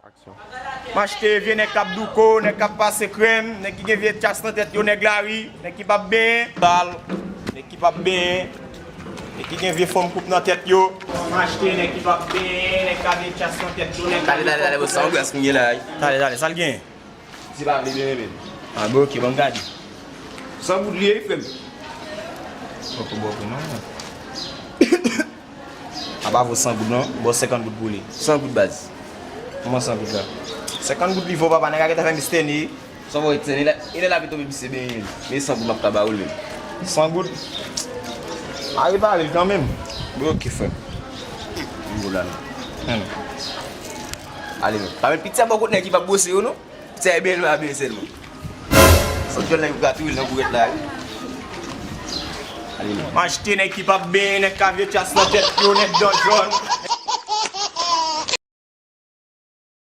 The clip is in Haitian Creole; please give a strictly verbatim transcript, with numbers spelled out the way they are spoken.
M achte vye nèg k ap douko, nèg k ap pase krèm, nèg ki gen vye tchas nan tèt yo, nèg lari, nèg ki p ap benyen, bal, nèg ki p ap benyen, nèg ki gen vye fòm koup nan tèt yo. M achte nèg ki p ap benyen, nèg k ap vye tchas nan tèt yo, nèg Tale, tale, tale, bon, sa yon gras m gen la. Tale, tale, sa l gen? Se pa vle benyen menm. Ah, bon, ok, ban m gade. San goud li ye, frè m. Poko bòkò non. A pa vo san goud non, bò senkant goud pou li. San goud baz. Kòman san goud la? Senkant goud li vo papa, nèg la gentan fè m stene. San vo stene, e lè la vin tonbe misye benyen. Men san goud m ap ka ba ou l menm. San goud? A repare l kanmenm. Bon, ok, frè. M vo la non. Hmm. Ale men. Pa met piti a bò kot nèg ki p ap bwose yo non. Piti a e benyen l pa benyen sèlman. Sòt jòn nèg ou ka touye l nan bourèt la wi. Ale men. M achte nèg ki p ap benyen, nèg k a vye tchas nan tèt yo, nèg dan jòn.